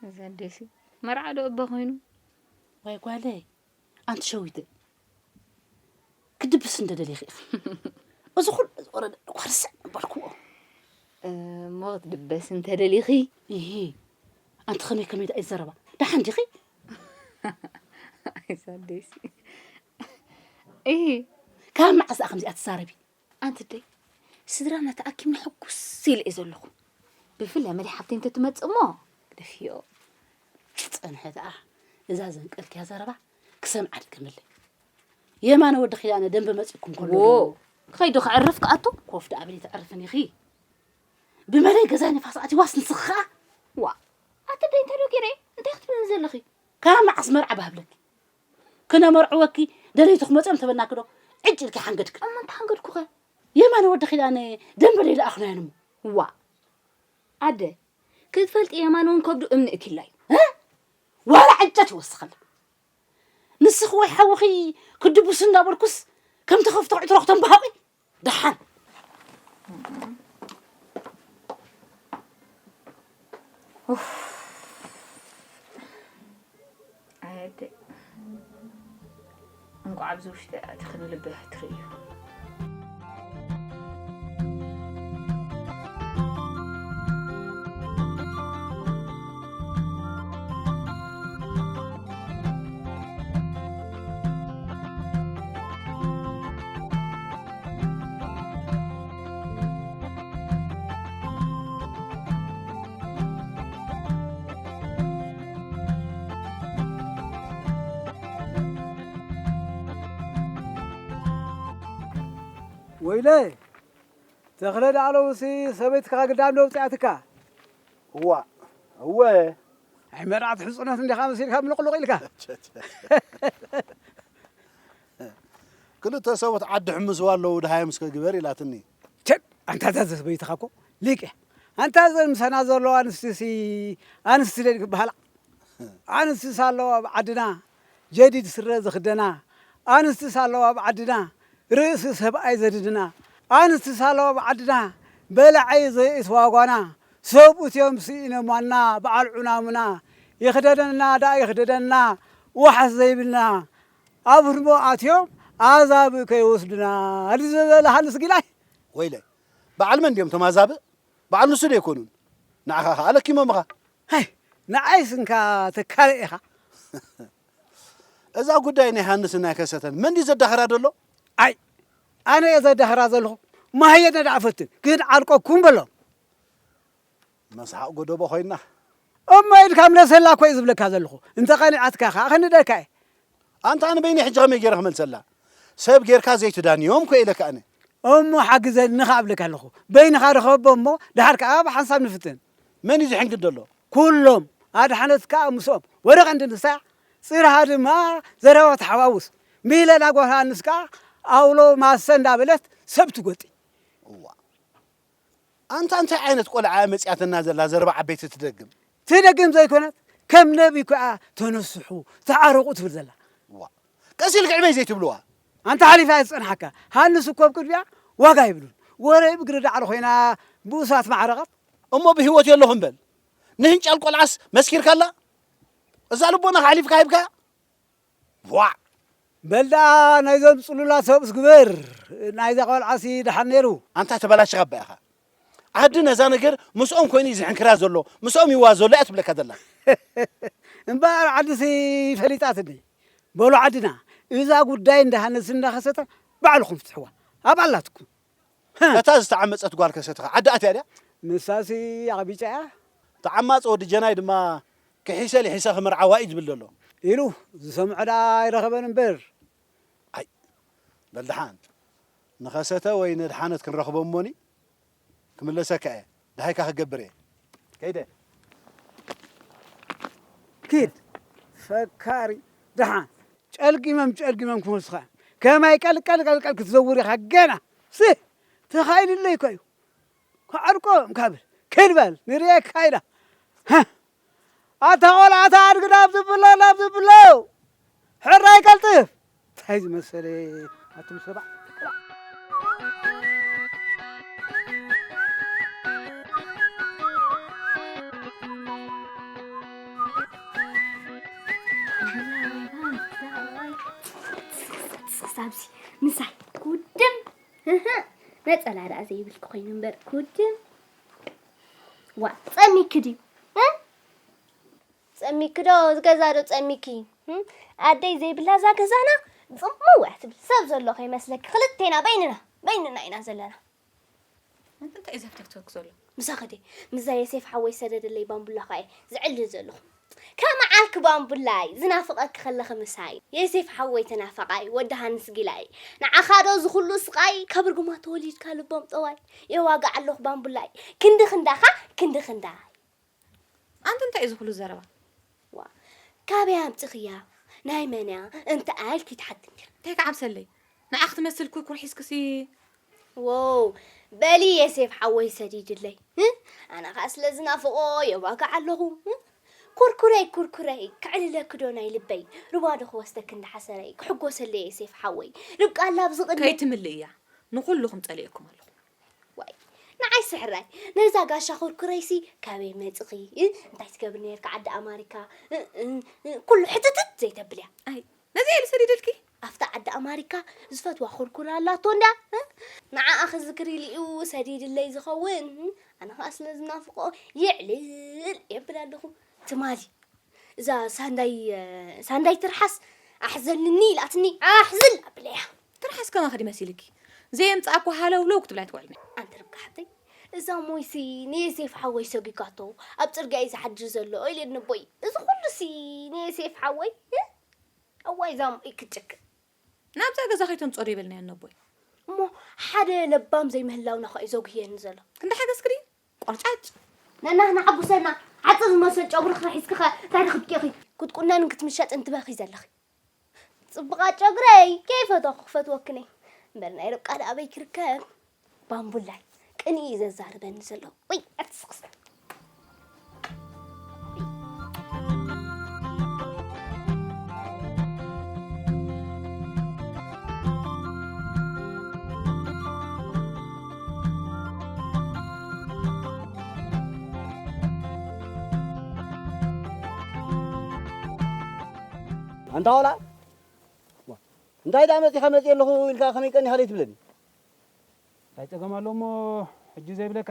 እዛ ኣደሲ መርዓ ዶ እባ ኮይኑ? ዋይ ጓለይ፣ ኣንቲ ሸዊተ፣ ክድብስ እንደ ደሊኺ ኢኺ። እዚ ኩሉ ዝወረደ እኳ ርስዕ በልክዎ። እሞ ክትድበስ እንተ ደሊኺ? ኢሂ፣ ኣንቲ ከመይ ከመይ ደኣ ይዘረባ? ደሓን ዲኺ? ኣይዛ ኣደሲ። ኢሂ። ካብ መዓስ ደኣ ከምዚኣ ትዛረቢ? ኣንቲ ኣደይ፣ ስድራና ተኣኪብና ሕጉስ ኢለ እየ ዘለኹ። ብፍላይ መዲ ሓፍተይ እንተትመጽእ እሞ ግደፍዮ። ጽንሒ ደኣ፣ እዛ ዘንቀልክያ ዘረባ ክሰምዓ ድገመለይ። የማነ ወዲ ኪዳነ ደንበ መጺእኩም ከሎ ዎ፣ ዶ? ከይዱ ክዕርፍ ክኣቱ? ኮፍ ደኣ በሊ ተዕርፍን ኢኺ። ብመለይ ገዛይ ንፋስ ኣትይዋስ ንስኺ ኸኣ? ዋ፣ ኣቲ ኣደይ እንታይ ዶ ገይረ? እንታይ ክትብልኒ ዘለኺ? ካብ መዓስ መርዓ ባህብለኪ? ክነመርዕወኪ ደለይቲ ክመፅኦም ተበናኪ ዶ ዕጭ ኢልኪ ሓንገድክን? እሞ እንታይ ሓንገድኩኸ? የማነ ወዲ ኪዳነ ደንበ ደይለኣኽናዮን እሞ። ዋ ኣደ፣ ክትፈልጢ የማነ እውን ከብዱ እምኒ እኪላ እዩ። እ? ዋላ ዕንጨት ይወስኸላ። ንስኺ ወይ ሓውኺ ክድብሱ እንዳበልኩስ ከም ተኸፍቶ ዕትሮ ክተንባሃቑ ደሓን። ኡፍ። ኣየደ እንኳዕ ኣብዚ ውሽጢ ኣእቲኽኒ ልበይ ክትርእዩ። ወይለይ ተኽለ ዳዕለውሲ ሰበይትካ ግዳም ዶ ውፅኣትካ? እዋ እወ። ኣይ መርዓት ሕፁነት እንዲኻ መሲልካ ምልቕሉቕ ኢልካ። ክልተ ሰብኡት ዓዲ ሕምስዋ ኣለዉ ድሃዮም እስከ ግበር ኢላትኒ። ቸድ ኣንታ እዛ ሰበይትኻ እኮ ሊቅ እያ። ኣንታ እዘን ምሳና ዘለዋ ኣንስቲ ሲ ኣንስቲ ደን ክበሃላ ኣንስቲ ሳለዋ ኣብ ዓድና ጀዲድ ስረ ዝኽደና ኣንስቲ ሳለዋ ኣብ ዓድና ርእሲ ሰብኣይ ዘድድና ኣንስቲ ሳለዋ ኣብ ዓድና በላዐይ ዘየእትዋ ጓና ሰብኡት እዮም ስኢኖማና በዓል ዑናሙና ይኽደነና ደኣ ይኽደደና ዋሕስ ዘይብልና ኣብ ህድሞ ኣትዮም ኣዛብእ ከይወስዱና ድዩ ዝበለ ሃንስ ጊላይ? ወይለይ፣ በዓል መን ድዮም እቶም ኣዛብእ? በዓል ንሱ ዶ ኣይኮኑን? ንዓኻ ኸኣ ኣለኪሞምኻ። ሃይ፣ ንዓይስ እንካ ተካለ ኢኻ። እዛ ጉዳይ ናይ ሃንስን ናይ ከሰተን መን ድዩ ዘዳኽራ ዘሎ? ኣይ፣ ኣነ እየ ዘዳኽራ ዘለኹ። ማህየ ነዳዕ ፈትን ግን ዓርቆኩም በሎም። መስሓቕ ጎደቦ ኮይና። እሞ ኢድካ ምለሰላ እኮ እዩ ዝብለካ ዘለኹ። እንተ ቐኒዓትካ ኸኣ ክንደካ እየ። ኣንታ ኣነ በይነይ ሕጂ ከመይ ገይረ ክመልሰላ? ሰብ ጌርካ ዘይትዳንዮም እኮ ኢለካ ኣነ። እሞ ሓግዘኒ ኸኣ እብለካ ኣለኹ። በይንኻ ርኸቦ እሞ ደሓር ከኣ ብሓንሳብ ንፍትን። መን እዩ ዝሕንግድ ዘሎ? ኩሎም። ኣድሓነት ከኣ ምስኦም። ወረ ቀንዲ ንሳ፣ ጽርሃ ድማ ዘረባ ተሓዋውስ። ሚለና ጓል ኣንስ ከኣ ኣውሎ ማሰ እንዳበለት ሰብ ትጎጢ። እዋ። ኣንታ እንታይ ዓይነት ቆልዓ እያ መጺኣትና ዘላ ዘረባ ዓበይቲ ትደግም? ትደግም ዘይኮነት፣ ከም ነቢ ከኣ ተነስሑ፣ ተዓረቑ ትብል ዘላ። ዋ። ቀስ ኢልኪ ዕበይ ዘይትብልዋ? ኣንታ ሓሊፋ እያ ትጸንሓካ። ሃንስ እኮ ኣብ ቅድሚያ ዋጋ ይብሉን። ወረ ብግሪ ዳዕሮ ኮይና ብኡሳት ማዕረቐት። እሞ ብህይወት የለኹም በል። ንህንጫል ቆልዓስ መስኪርካላ? እዛ ልቦናኻ ሓሊፍካ ሂብካያ? ዋዕ! በል ደኣ ናይዞም ጽሉላት ሰብኡስ ግበር። ናይዛ ቆልዓሲ ደሓን ነይሩ። ኣንታ ተበላሽኻ እባ ኢኻ። ዓዲ ነዛ ነገር ምስኦም ኮይኑ እዩ ዝሕንክራ ዘሎ፣ ምስኦም ይዋ ዘሎ እያ ትብለካ ዘላ። እምበኣር ዓድሲ ፈሊጣትኒ። በሉ ዓድና፣ እዛ ጉዳይ እንዳ ሃነስ እንዳ ኸሰተ ባዕልኹም ፍትሕዋ። ኣብ ኣላትኩም። እታ ዝተዓመጸት ጓል ከሰትኻ ዓዲ ኣትያ ድያ? ንሳሲ ኣቕቢጫ እያ። ተዓማጽ ወዲ ጀናይ ድማ ክሒሰ ልሒሰ ክምርዓዋ እዩ ዝብል ዘሎ። ኢሉ ዝሰምዖ ደኣ ኣይረኸበን እምበር። ኣይ፣ በል ደሓን። ንኸሰተ ወይ ነድሓነት ክንረኽቦ እሞኒ ክምለሰካ እየ። ደሃይካ ክገብር እየ። ከይደ። ኪድ፣ ፈካሪ፣ ደሓን። ጨልጊመም፣ ጨልጊመም ክወስኻ። ከማይ ቀልቀል፣ ቀልቀል ክትዘውር ኢኻ ገና። ሲ፣ ተኻኢሉለይ እኮ እዩ። ክዓርቆም ካብ ክድ በል ንርእየካ ኢና። ሃ! ኣታ ቆልዓ፣ ኣታ ኣድጊ ናብ ዝብሎ፣ ናብ ዝብሎ! ሕራይ ቀልጥፍ! እንታይ ዝመሰለ ኣቱም ሰባት! ኣብዚ ምሳይ ጉድም! ነጸላ ደኣ ዘይብልኪ ኮይኑ እምበር ጉድም! ዋ፣ ጸሚኪ ድዩ? እ? ጸሚኪ ዶ? እዚ ገዛ ዶ ጸሚኪ? እም? ኣደይ ዘይብላ እዛ ገዛና ጽምው እያ ትብል። ሰብ ዘሎ ከይመስለኪ፣ ክልቴና በይንና፣ በይንና ኢና ዘለና። ኣንቲ እንታይ እዩ ዘፍተፍተክ ዘሎ? ምሳኺ ድየ? ምዛ የሴፍ ሓወይ ሰደደለይ ባምቡላ ኸኣ እየ ዝዕልል ዘለኹ። ከመዓልኪ ባምቡላይ፣ ዝናፍቐኪ ከለኺ ምሳይ። የሴፍ ሓወይ ተናፋቓይ፣ ወዲ ሃንስ ጊላይ። ንዓኻ ዶ እዚ ኹሉ ስቓይ? ካብ ርጉማት ተወሊድካ ልቦም ጠዋይ። የዋግዕ ኣለኹ ባምቡላይ። ክንዲ ክንዳኻ፣ ክንዲ ክንዳይ። ኣንቲ እንታይ እዩ እዚ ኩሉ ዘረባ? ዋ፣ ካበይ ኣምጽኽያ? ናይ መን እያ? እንተ ኣልኪ ትሓትኒ። እንታይ ክዓብሰለይ? ንዓኽ ትመስል ኩርኩር ሒዝክሲ። ዎው፣ በሊ የሴፍ ሓወይ ሰዲድለይ። እ? ኣነ ኸኣ ስለ ዝናፍቖ የዋግዕ ኣለኹ። እ? ኩርኩረይ፣ ኩርኩረይ፣ ከዕልለኪ ዶ ናይ ልበይ? ሩባ ዶ ክወስደኪ እንዳሓሰረይ? ክሕጎሰለይ የሴፍ ሓወይ። ርብቃ ኣላ ኣብዚ ቅድሚ ከይትምልእያ። ንኹልኹም ጸሊኤኩም ኣለኹ። ዋይ፣ ንዓይ ስሕራይ፣ ነዛ ጋሻ ኩርኩረይሲ ካበይ መጽኺ? እ? እንታይ ትገብሪ ነርኪ ዓዲ ኣማሪካ? እ፣ እ፣ እ፣ ኩሉ ሕትትት ዘይተብልያ። ኣይ፣ ነዚ እየ ዝሰዲደልኪ። ኣብታ ዓዲ ኣማሪካ ዝፈትዋ ኩርኩር ኣላቶ እንዳ፣ እ? ንዓኣ ክዝክር ኢሉ እዩ ሰዲድለይ ዝኸውን። ኣነ ኸኣ ስለ ዝናፍቆ የዕልል የብል ኣለኹ። ትማሊ እዛ ሳንዳይ፣ ሳንዳይ ትርሓስ ኣሕዘንኒ ኢላትኒ፣ ኣሕዝል ኣብለያ። ትርሓስ ከማኺ ድዩ መሲልኪ? ዘየምጻእኩ ሃለውለው ክትብላ ኣይትውዕልኒ። ኣንቲ ርብቃ ሓብተይ፣ እዛ ሞይሲ ንየሴፍ ሓወይ ሰጒጋቶ ኣብ ጽርግያ እዩ ዝሓድር ዘሎ ኢለኒ ኣቦይ። እዚ ኩሉሲ ንየሴፍ ሓወይ፣ እ? እዋይ እዛ ሞይ ክትጭክን። ናብዛ ገዛ ከይተምጽኦ ዶ ይበልናዮ ኣቦይ? እሞ ሓደ ለባም ዘይምህላውና ኸኣ እዩ ዘጉህየኒ ዘሎ። ክንዲ ሓገዝኪ ድዩ? ቆርጫጭ። ነናህና ሓጉሰና፣ ዓጽር ዝመስል ጨጉርኺ ሒዝኪ ኸ እንታይ ዶ ክትጌኺ? ክትቁነንን ክትምሸጥን ትበኺ ዘለኺ። ጽቡቓት ጨጉረይ፣ ከይፈተኹ ክፈትወክን እየ። እምበር ናይ ርብቃ ደኣ ኣበይ ክርከብ? ባምቡላይ፣ ቅንኢ እዩ ዘዛርበኒ ዘሎ። ወይ፣ ኣትስኽስ። ኣንታ ቆልዓ፣ ዋ፣ እንታይ ደኣ መጺኻ መጺእ ኣለኹ ኢልካ ከመይ ቀኒኻ ዘይትብለኒ? እንታይ ጸገም ኣሎ እሞ ሕጂ ዘይብለካ?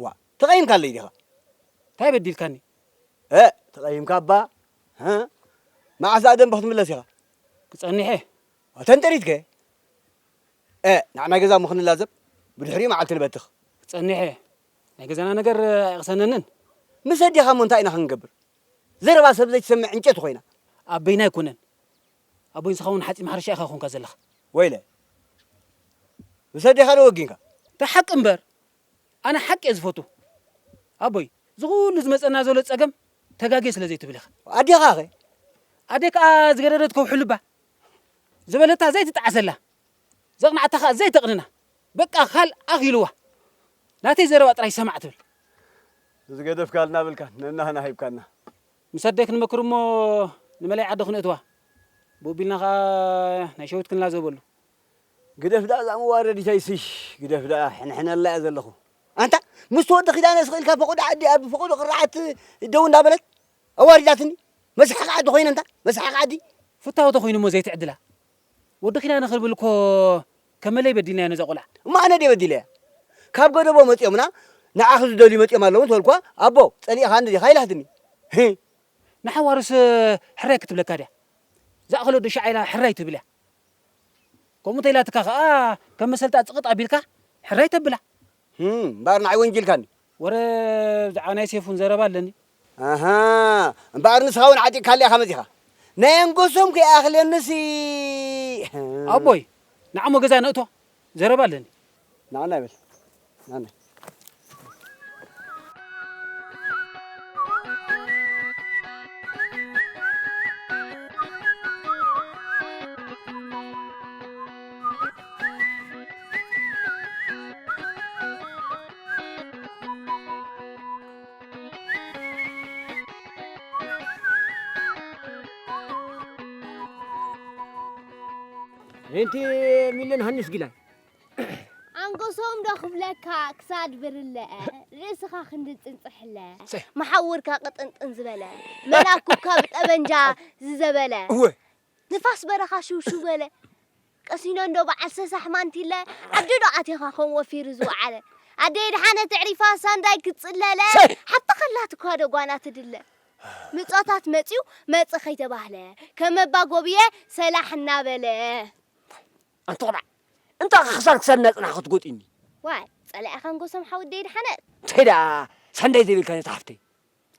ዋ፣ ተቐይምካለይ ዲኻ? እንታይ በዲልካኒ? እ፣ ተቐይምካ እባ? እ? መዓስ ደኣ ደንበ ክትምለስ ኢኻ? ክጸኒሕ እየ። ተንጠሪትከ? እ፣ ንዓና ገዛ እሞ ክንላዘብ፣ ብድሕሪኡ መዓልቲ ንበትኽ። ክጸኒሕ እየ። ናይ ገዛና ነገር ኣይቕሰነንን። ምስ ኣዴኻ እሞ እንታይ ኢና ክንገብር? ዘረባ ሰብ ዘይትሰምዕ ዕንጨቲ ኮይና። ኣበይና ኣይኮነን። ኣቦይ ንስኻ እውን ሓጺን ማሕረሻ ኢኻ ኮንካ ዘለኻ። ወይለ፣ ምስ ኣዴኻ ዶ ወጊንካ? እንታይ ሓቂ እምበር፣ ኣነ ሓቂ እየ ዝፈቱ። ኣቦይ፣ እዚ ኩሉ ዝመጸና ዘሎ ጸገም ተጋግየ ስለ ዘይትብል ኢኻ። ኣዴኻ ኸ? ኣደይ ከኣ ዝገደደት ከውሒ ልባ ዝበለታ ዘይትጠዓሰላ፣ ዘቕናዕታ ከኣ ዘይተቕንና፣ በቃ ካልኣኽ ኢልዋ። ናተይ ዘረባ ጥራይ ሰማዕ ትብል። እዚ ገደፍካልና ብልካ ነናህና ሂብካና። ምስ ኣደይ ክንመክር እሞ ንመለይ ዓዲ ክነእትዋ። ብኡ ቢልና ኸኣ ናይ ሸዊት ክንላዘበሉ። ግደፍ ደኣ እዛ መዋረዲተይ ስሽ፣ ግደፍ ደኣ ሕንሕነላ እያ ዘለኹ። ኣንታ፣ ምስቲ ወዲ ኪዳነ ስቕ ኢልካ ፈቐዶ ዓዲ ኣብ ፈቐዶ ቅርዓት ደው እንዳበለት ኣዋሪዳትኒ። መስሓቕ ዓዲ ኮይነ እንታ፣ መስሓቕ ዓዲ። ፍታወ ተኾይኑ እሞ ዘይትዕድላ። ወዲ ኪዳነ ክብል እኮ ከመለይ በዲልናዮ ነዛ ቆልዓ። እሞ ኣነ ድየ በዲለያ? ካብ ገደቦ መጺኦምና፣ ንዓኺ ዝደልዩ መጺኦም ኣለዉ እንተበልኳ፣ ኣቦ፣ ጸሊእኻኒ ዲኻ ኢላትኒ። ህይ። ንሓዋሩስ ሕራይ ክትብለካ ድያ? ዝኣኸለ ወዲ ሻዕ ኢላ ሕራይ ትብል እያ። ከምኡ እንተ ኢላትካ ኸኣ፣ ከም መሰልታ ጽቕጥ ኣቢልካ ሕራይ ተብላ። ህም፣ እምበኣር ንዓይ ወንጂልካኒ። ወረ ብዛዕባ ናይ ሴፍ እውን ዘረባ ኣለኒ። ኣሃ፣ እምበኣር ንስኻ እውን ዓጢቕካለይ ኢኻ መጺኻ። ናይ ኣንጎሶም ከይኣኽለንሲ። ኣቦይ፣ ንዓሞ ገዛ ነእቶ፣ ዘረባ ኣለኒ። ንዓና ይበል። ንዓና። እንቲ ሚልን ሃንስ ጊላይ። ኣንጎሶም ዶ ክብለካ ክሳድ ብርለ፣ ርእስኻ ክንዲ ጽንጽሕለ፣ ሰይ። መሓውርካ ቅጥንጥን ዝበለ፣ መላኩካ ብጠበንጃ ዝዘበለ፣ እወ። ንፋስ በረኻ ሽውሽው በለ፣ ቀሲኖ እንዶ በዓል ሰሳሕ ማንቲለ፣ ዓዲ ዶ ኣቲኻ ከም ወፊሩ ዝወዓለ፣ ኣደይ ድሓነ ትዕሪፋ ሳንዳይ ክትጽለለ፣ ሰይ። ሓብቲ ከላትኳ ዶ ጓና ትድለ፣ ምጾታት መጽዩ መጽ ከይተባህለ፣ ከመባ ጎብየ ሰላሕ እናበለ። ኣንተ ቆልዓ፣ እንታይ ክሳድ ክሳድ እናጽናሕካ ትጎጥኒ? ዋይ፣ ጸላኢኻ ኣንጎሶም ሓወደይ ድሓነት። እንታይ ደኣ ሳንዳይ ዘይብልካ ነታ ሓፍተይ?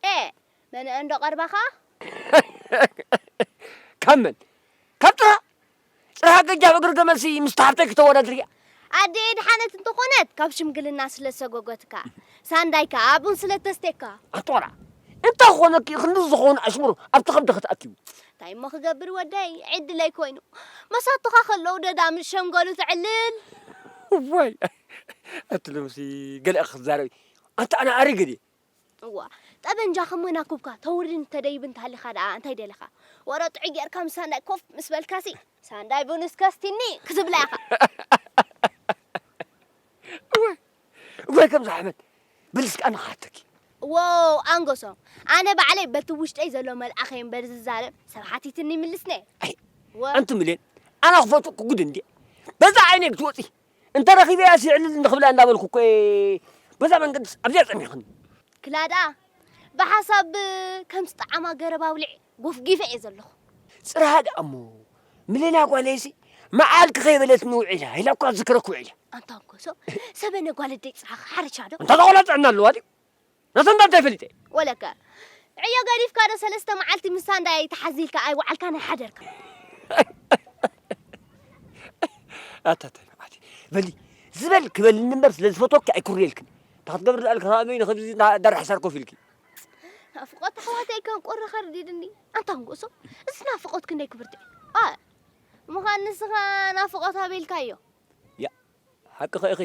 ኤ፣ መን እንዶ ቀርባኻ? ካብ መን? ካብ ጥራ? ጥራ ገጃ እግሪ ገመልሲ ምስ ሓፍተይ ክተወዳድርያ? ኣደይ ድሓነት እንተኾነት ካብ ሽምግልና ስለ ሰጎጎትካ፣ ሳንዳይ ከኣ ቡን ስለ ተስቴካ። ኣንተ ቆልዓ፣ እንታይ ክኾነኪ ክንዲ ዝኾኑ ኣሽሙር ኣብቲ ከብድኺ ተኣኪቡ? እንታይ እሞ ክገብር ወደይ፣ ዕድለይ ኮይኑ። መሳቱኻ ከለዉ ደዳ ምስ ሸምገሉ ትዕልል። ዋይ፣ ኣቲ ሎምሲ ገለ ክትዛረቢ። ኣንታ ኣነ ኣሪገ ድየ? እዋ፣ ጠበንጃ ከም መናኩብካ ተውርድን ተደይብን ተሃሊኻ ደኣ እንታይ ደለኻ? ወረ ጥዑይ ጌርካ ምስ ሳንዳይ ኮፍ ምስ በልካሲ፣ ሳንዳይ ቡን እስከ ኣስቲኒ ክትብላ ኢኻ። እዋይ፣ እዋይ ከምዛ ሓመድ። በሊ እስከ ኣነ ክሓተኪ። ዎ፣ ኣንጎሶም፣ ኣነ ባዕለይ በቲ ውሽጠይ ዘሎ መልኣኸ እየ እምበር ዝዛረብ፣ ሰብ ሓቲትኒ ይምልስነ። ኣይ፣ ወ- ኣንቲ ምልየን፣ ኣነ ክፈትወኪ ጉድ እንድየ። በዛ ዓይነይ ክትወፂ፣ እንተ ረኺበያ ስዕልል እንክብላ እንዳበልኩ እኮ እየ። በዛ መንገድስ ኣብዚኣ ጸኒሕክኒ። ክላ ደኣ፣ ብሓሳብ ከምቲ ጠዓማ ገረብ ኣውሊዕ ጎፍጊፈ እየ ዘለኹ። ጽርሃ ደኣ እሞ፣ ምሌና ጓለይሲ፣ መዓልኪ ከይበለትኒ ውዒላ፣ ኢላ እኳ ትዝክረኪ ውዒላ። ኣንታ ኣንጎሶም፣ ሰበነ ጓል ኣደይ ጽርሃ ክሓርሻ ዶ? እንታ ተቆላ ጥዕና ኣለዋ ድዩ? ናተን እንታይ ፈሊጠ? ወለከ፣ ዕዮ ገዲፍካ ዶ ሰለስተ መዓልቲ ምስ ሳንዳይ ተሓዚልካ ኣይወዓልካን ኣይሓደርካን? ኣታ ተይ መዓልቲ። በሊ፣ ዝበል ክበልኒ እምበር ስለ ዝፈትወኪ ኣይኩርየልክን። እንታ ክትገብሪ ደኣልኪ ከኣ መይኑ ከምዚ እንዳ ኣዳራሒ ሳር ኮፍ ኢልኪ። ናፍቖት ኣሕዋተይ ከም ቁሪ ከርዲድኒ። ኣንታ ኣንጎሶም፣ እዚ ናፍቖት ክንደይ ክብርቲ እዩ። ኣይ፣ ምዃን ንስኻ ናፍቖት ኣቢልካዮ። ያ፣ ሓቅኺ ኢኺ።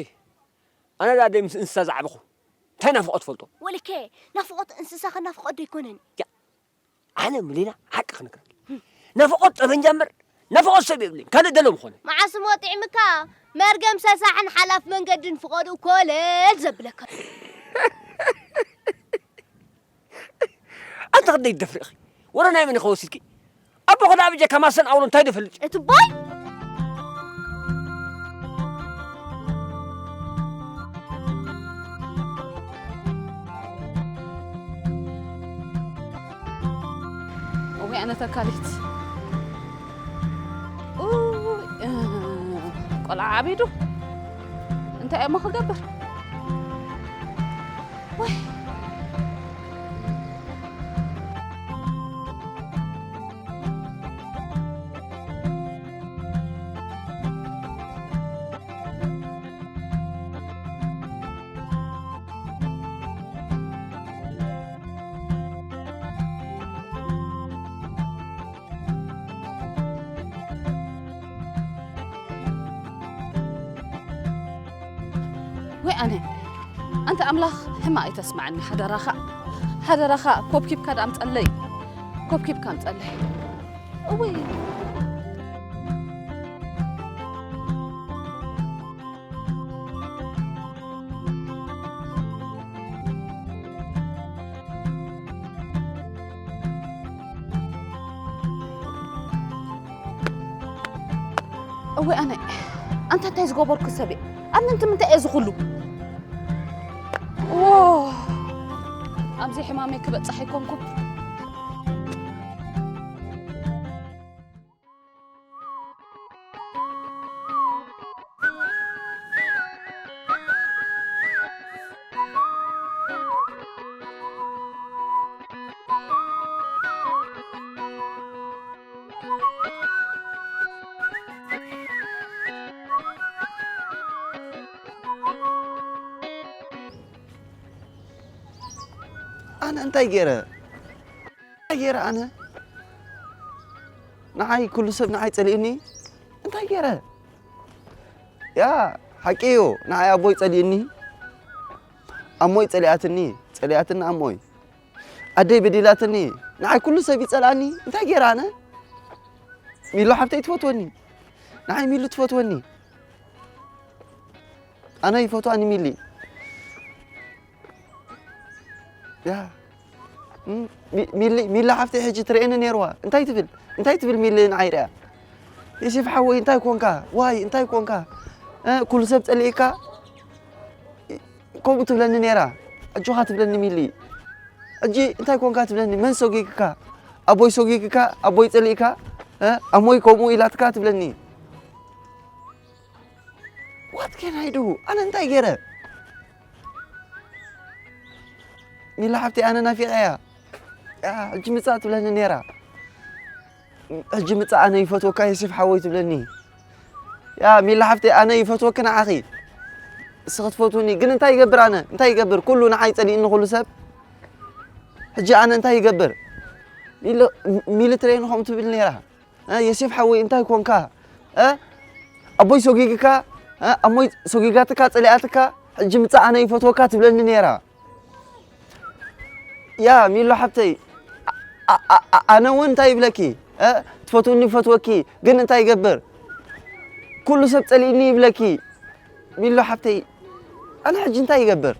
ኣነ ደኣ ደይ ምስ እንስሳ ዝዓበኹ። እንታይ ናፍቖት ትፈልጦ? ወልከ፣ ናፍቖት እንስሳ ከ ናፍቖት ዶ ኣይኮነን? ያ፣ ኣነ ምሊና ሓቂ ክነግረኪ። ናፍቖት ጠበንጃ እምበር፣ ናፍቖት ሰብ የብለይን። ካልእ ደሎ ምኾነ። መዓስ እሞ ጥዕምካ? መርገም ሰሳሕን ሓላፍ መንገድን ፍቐዱ ኮለል ዘብለካ። ኣንተ ክንደይ ትደፍሪ ኢኺ? ወረ ናይ መን ኢኺ ወሲድኪ? ኣቦኺ ደኣ ብጀካ ማሰን ኣውሎ እንታይ ዶ ይፈልጥ? እቲ ቦይ! ተካሊት። ኡይ፣ እ፣ ቆልዓ ዓቢዱ። እንታይ እሞ ክገብር? ወይ። ወይ ኣነ፣ ኣንተ ኣምላኽ ሕማቕ ኣይተስምዓኒ ሓደራኻ፣ ሓደራኻ ኮብኪብካ ደኣ ኣምጸለይ፣ ኮብኪብካ ኣምጸለይ። እውይ። እወ ኣነ፣ ኣንታ እንታይ ዝገበርኩ ሰብ እየ? ኣብ ምንታይ ምንታይ እየ ዝኹሉ? ዎ፣ ኣብዚ ሕማመይ ክበጽሕ ኣይኮንኩ። ኣነ እንታይ ገይረ? እንታይ ገይረ ኣነ? ንዓይ ኩሉ ሰብ ንዓይ ጸሊኡኒ? እንታይ ገይረ? ያ፣ ሓቂ እዩ። ንዓይ ኣቦይ ጸሊኡኒ። ኣሞይ ጸሊኣትኒ። ጸሊኣትና ኣሞይ። ኣደይ በዲላትኒ። ንዓይ ኩሉ ሰብ ይጸልኣኒ። እንታይ ገይረ ኣነ? ሚሉ ሓብተይ ትፈትወኒ። ንዓይ ሚሉ ትፈትወኒ። ኣነ ይፈትዋ ንሚሊ። ያ። እም፣ ሚ-፣ ሚሊ፣ ሚሊ ሓፍተይ ሕጂ ትርእየኒ ነይርዋ። እንታይ ትብል? እንታይ ትብል ሚሊ ንዓይ ርእያ? ዮሴፍ ሓወይ እንታይ ኮንካ? ዋይ እንታይ ኮንካ? እ፣ ኩሉ ሰብ ጸሊእካ? ከምኡ ትብለኒ ነይራ። ኣጆኻ ትብለኒ ሚሊ። ሕጂ እንታይ ኮንካ ትብለኒ? መን ሰጒግካ? ኣቦይ ሰጒግካ? ኣቦይ ጸሊእካ? እ፣ ኣሞይ ከምኡ ኢላትካ ትብለኒ። What can I do? ኣነ እንታይ ገይረ? ሚላ ሓፍተይ ኣነ ናፊቐያ። ያ፣ ሕጂ ምጻእ ትብለኒ ነይራ። ሕጂ ምጻእ ኣነ ይፈትወካ ዮሴፍ ሓወይ ትብለኒ። ያ፣ ሚላ ሓፍተይ ኣነ ይፈትወኪ ንዓኺ። እስኺ ትፈትውኒ። ግን እንታይ ይገብር ኣነ? እንታይ ይገብር? ኩሉ ንዓይ ጸሊእኒ ኩሉ ሰብ። ሕጂ ኣነ እንታይ ይገብር? ሚሊ፣ ሚሊ ትረየኒ ከምኡ ትብል ነይራ። እ፣ ዮሴፍ ሓወይ እንታይ ኮንካ? እ፣ ኣቦይ ሰጒግካ? እ፣ ኣሞይ ሰጒጋትካ፣ ጸሊኣትካ? ሕጂ ምጻእ ኣነ ይፈትወካ ትብለኒ ነይራ። ያ ሚሎ ሓብተይ፣ ኣ-፣ ኣ-፣ ኣ-፣ ኣነ እውን እንታይ ይብለኪ? እ፣ ትፈትውኒ ይፈትወኪ፣ ግን እንታይ ይገብር? ኩሉ ሰብ ጸሊእኒ ይብለኪ። ሚሎ ሓብተይ፣ ኣነ ሕጂ እንታይ ይገብር?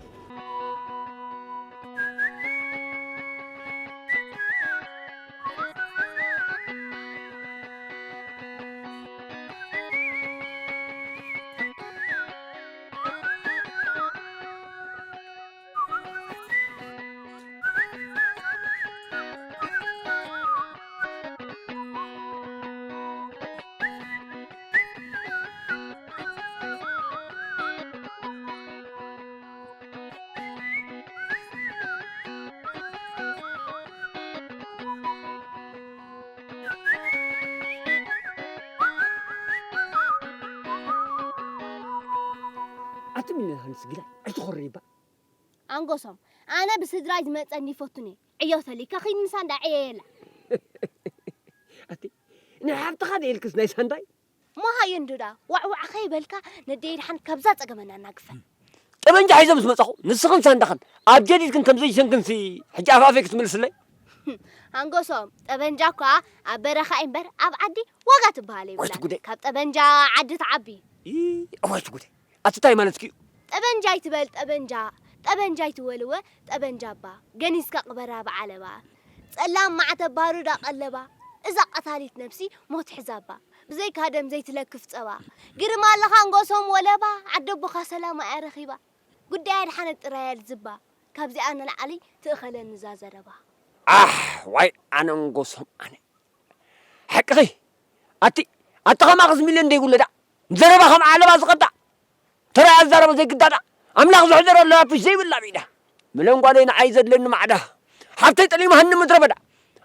ኣቲ ሚሊ፣ ሃንስ ግዳ ኣይትኾርይ እባ። ኣንጎሶም፣ ኣነ ብስድራይ ዝመጸኒ ይፈቱኒ። ዕዮ ተሊካ ኺድ ምሳ እንዳ ዕየየላ። ኣቲ፣ ናይ ሓብትኻ ደይልክስ ናይ ሳንዳይ? እሞ ሃየ እንዶ ደኣ ዋዕዋዕ ከይበልካ ነደይ ድሓን ካብዛ ጸገመና እናግፈ። ጠበንጃ ሒዘ ምስ መጻኹ ንስኽን ሳንዳኽን ኣብ ጀዲድክን ከም ዘይሸንክንሲ ሕጂ ኣፋፈይ ክትምልስለይ? ኣንጎሶም፣ ጠበንጃ እኳ ኣብ በረኻ እምበር ኣብ ዓዲ ዋጋ ትበሃል ወይ የብላን። ትጉደይ። ካብ ጠበንጃ ዓዲ ትዓቢ። ይ-፣ ወይ ትጉደይ። ኣቲ ታይ ማለትኪ እዩ? ጠበንጃ ኣይትበል ጠበንጃ፣ ጠበንጃ ኣይትወልወ ጠበንጃ እባ፣ ገኒዝካ ቅበራ ብዓለባ። ጸላም ማዕተብ ባሩዳ ቀለባ፣ እዛ ቀታሊት ነብሲ ሞት ሕዛባ። ብዘይካ ደም ዘይትለክፍ ጸባ። ግርም ኣለኻ ኣንጎሶም ወለባ፣ ዓደቦኻ ሰላማ እያ ረኺባ። ጉዳይ ኣድሓነት ጥራይ እያ ልዝባ፣ ካብዚኣ ንላዕሊ ትእኸለኒ እዛ ዘረባ። ኣሕ፣ ዋይ ኣነ ኣንጎሶም ኣነ። ሓቅኺ። ኣቲ ኣቲ ኸማኽስ ሚልዮን ደይብሉ ዳ ዘረባ ከም ዓለባ ዝቐዳ ተራ ኣዛረበ ዘይግዳዳ ኣምላኽ ዝሕደሮ ኣለባብሽ ዘይብላ ብኢዳ ምለን ጓለይ ንዓይ ዘድለኒ ማዕዳ ሓብተይ ጠሊማሃኒ ምድረ በዳ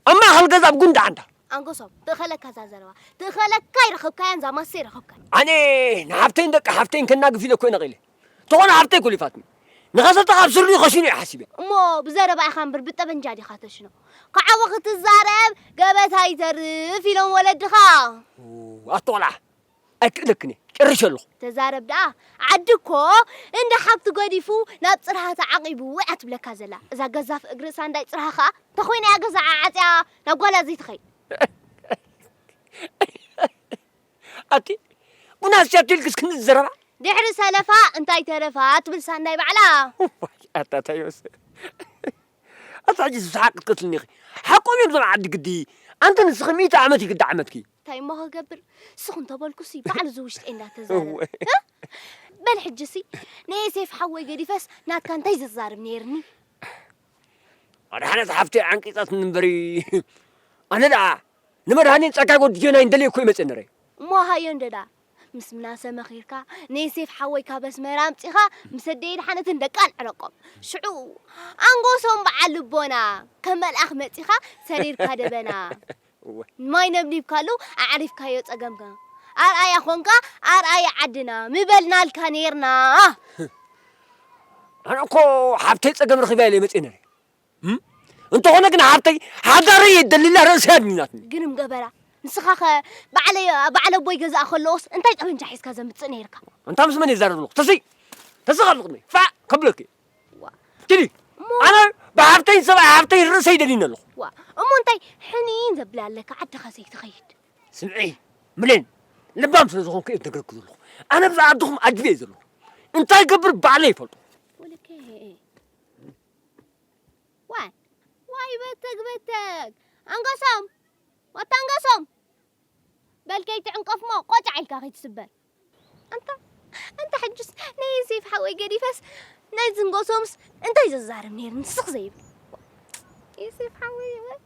ኣብ ማእኸል ገዛ ኣብ ጉንዳ ዓንዳ ኣንጎሶም ትእኸለካ እዛ ዘረባ ትእኸለካ ይረኸብካያን እዛ ማሰ ይረኸብካ ኣነ ንሓብተይን ደቂ ሓብተይን ከናግፍ ኢለ እኮ ነቒለ ተኾነ ሓብተይ ኮሊፋትኒ ንኸሰተ ካብ ስርኒ ከሽኑ እየ ሓሲበ እሞ ብዘረባ ኢኻ እምበር ብጠበንጃ ዲኻ ተሽኖ ከዓወ ክትዛረብ ገበታ ይተርፍ ኢሎም ወለድኻ ኣቶላ ኣይክእለክን እየ ጨርሸ ኣለኹ ተዛረብ ደኣ ዓዲ እኮ እንደ ሓብቲ ገዲፉ ናብ ፅርሃ ተዓቂቡ እያ ትብለካ ዘላ እዛ ገዛፍ እግሪ ሳንዳይ ፅርሃ ከዓ ተኾይና እያ ገዛ ዓዓፅያ ናብ ጓላ ዘይትኸይድ ኣቲ ቡና ስያቱ ኢልክስ ክንዝረባ ድሕሪ ሰለፋ እንታይ ተረፋ ትብል ሳንዳይ ባዕላ ኣታ ታዮስ ኣታ ሕጂ ዝሰሓቅ ክትልኒ ኢኺ ሓቆም እዮም ዞም ዓዲ ግዲ ኣንተ ንስኺ ሚእቲ ዓመት ይግዲ ዓመትኪ እንታይ እሞ ክገብር ስኹ እንተበልኩሲ ባዕሉ ዝውሽጢ እንዳተዛረበ በል ሕጂሲ ንኤሴፍ ሓወይ ገዲፈስ ናትካ እንታይ ዘዛርብ ነይርኒ ኣድሓነት ሓፍተይ ዓንቂጻትኒ እምበሪ ኣነ ደኣ ንመድሃኔን ጸጋ ጎድጀናይ እንደልየ እኮ ይመጽእ ነረ እሞ ሃዮ እንደ ደኣ ምስ ምናሰ መኺርካ ንዮሴፍ ሓወይ ካብ ኣስመራ ኣምጺኻ ምስ ኣደይ ድሓነትን ደቃን ዕረቆም ሽዑ ኣንጎሶም በዓል ልቦና ከም መልኣኽ መጺኻ ሰሪርካ ደበና ማይ ነብኒብካሉ ኣዕሪፍካዮ ጸገምካ ኣርኣያ ኾንካ ኣርኣያ ዓድና ምበልናልካ ኔርና ኣነ እኮ ሓብተይ ጸገም ረኺባ ኢለ መጽእ ነረ እንተኾነ ግን ሓብተይ ሓዳረይ የደልላ ርእሰይ ኣድኒናትኒ ግርም ገበራ ንስኻ ኸ ባዕለይ ባዕለ ኣቦይ ገዛእ ከለዎስ እንታይ ጠበንጃ ሒዝካ ዘምጽእ ነይርካ እንታ ምስ መን ይዛረብ ኣለኹ ተስይ ተስኻ ብቕድመይ ፋዕ ከብለኪ ዋ ትዲ እሞ ኣነ ብሓብተይ ሰብኣይ ሓብተይ ርእሰይ ደሊነ ኣለኹ ዋ እሞ እንታይ ሕኒን ዘብላ ኣለካ ዓድኻ ዘይትኸይድ ስምዒ ምሌን ልባም ስለ ዝኾንኩ እየ ዝነግረኪ ዘለኹ ኣነ ብዛ ዓድኹም ኣድብየ ዘለኹ እንታይ ገብር ባዕለ ይፈልጦ ወለከ ዋይ ዋይ በተግ በተግ ኣንገሶም ዋታ ኣንገሶም በል ከይትዕንቀፍሞ ቆጫዕ ኢልካ ከይትስበር ኣንታ ኣንታ ሕጅስ ናይ ዮሴፍ ሓወይ ገዲፈስ ናይ ዝንገሶምስ እንታይ ዘዛርብ ነይርኒ ስኽ ዘይብል ዮሴፍ ሓወይ ወይ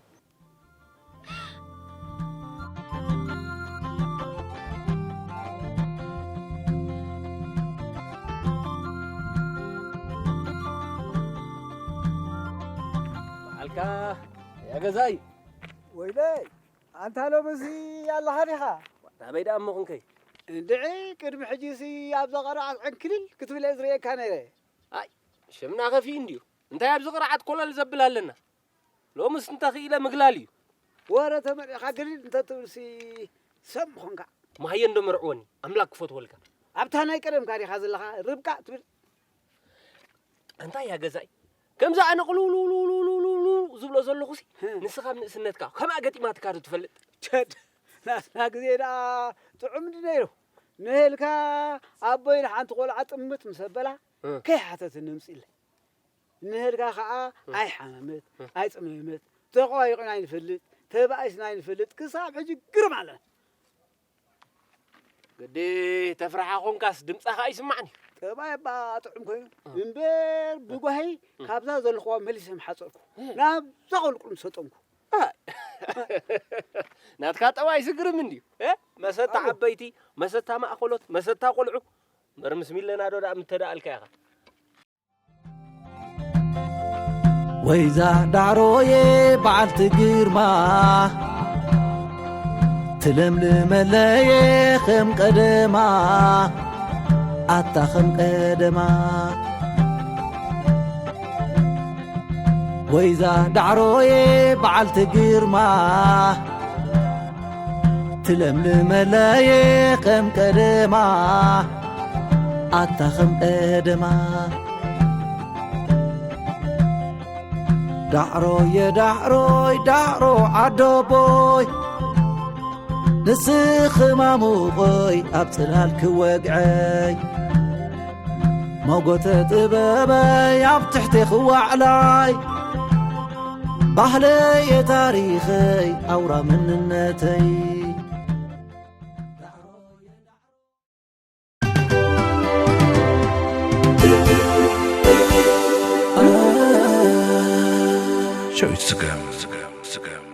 በዓልካ ያ ገዛይ ወይለይ ኣንታ ሎምሲ ኣለኻ ዲኻ ናበይ ደኣ እሞ ኹንከይ እንድዒ ቅድሚ ሕጂሲ ኣብዛ ቐርዓት ዕንክሊል ክትብል እየ ዝርእየካ ነይረ ኣይ ሽምና ኸፊኡ እንድዩ እንታይ ኣብዚ ቕርዓት ኮለል ዘብል ኣለና ሎምስ እንተኽኢለ ምግላል እዩ። ወረ ተመሪቕኻ ግልል እንተትብልሲ ሰብ ምኾንካ። ማየ እንዶ መርዕወኒ ኣምላክ ክፈትወልካ። ኣብታ ናይ ቀደምካ ዲኻ ዘለኻ ርብቃ ትብል። ኣንታ እያ ገዛኢ ከምዚ ኣነ ቅልውልውልውልውልውልውልው ዝብሎ ዘለኹሲ ንስኻ ኣብ ንእስነትካ ከምኣ ገጢማትካ ዶ ትፈልጥ? ቸድ ናትና ግዜ ደኣ ጥዑም እንዲ ነይሩ ንህልካ ኣቦይ ንሓንቲ ቆልዓ ጥምት ምስ ኣበላ ከይሓተትኒ ምፅኢለይ። ንህልካ ኸዓ ኣይሓመመት ኣይፅመመት ተቋይቑና ኣይንፈልጥ ተባኢስና ኣይንፈልጥ ክሳብ ሕጂ ግርም ኣለና። ግዲ ተፍርሓ ኾንካስ ድምፅኻ ኣይስማዕን እዩ። ጠባይ እባ ጥዑም ኮይኑ እምበር ብጓሂ ካብዛ ዘለኽዋ መሊሰ ምሓፀርኩ ናብዛ ቁልቁል ምሰጠምኩ። ናትካ ጠባይ ዝግርም እንድዩ። መሰታ ዓበይቲ፣ መሰታ ማእኸሎት፣ መሰታ ቆልዑ እምበር ምስ ሚለናዶ ደኣ ምተደኣልካ ኢኻ። ወይዛ ዳዕሮየ በዓልቲ ግርማ ትለምልመለየ ከም ቀደማ ኣታ ከም ቀደማ ወይዛ ዳዕሮየ በዓልቲ ግርማ ትለምልመለየ ከም ቀደማ ኣታ ከም ቀደማ ዳዕሮየ ዳዕሮይ ዳዕሮ ዓዶቦይ ንስኺ ማሙቐይ ኣብ ጽላል ክወግዐይ ሞጎተ ጥበበይ ኣብ ትሕቴኺ ዋዕላይ ባህለየ ታሪኸይ ኣውራ መንነተይ ሸዊት ስገም ስገም ስገም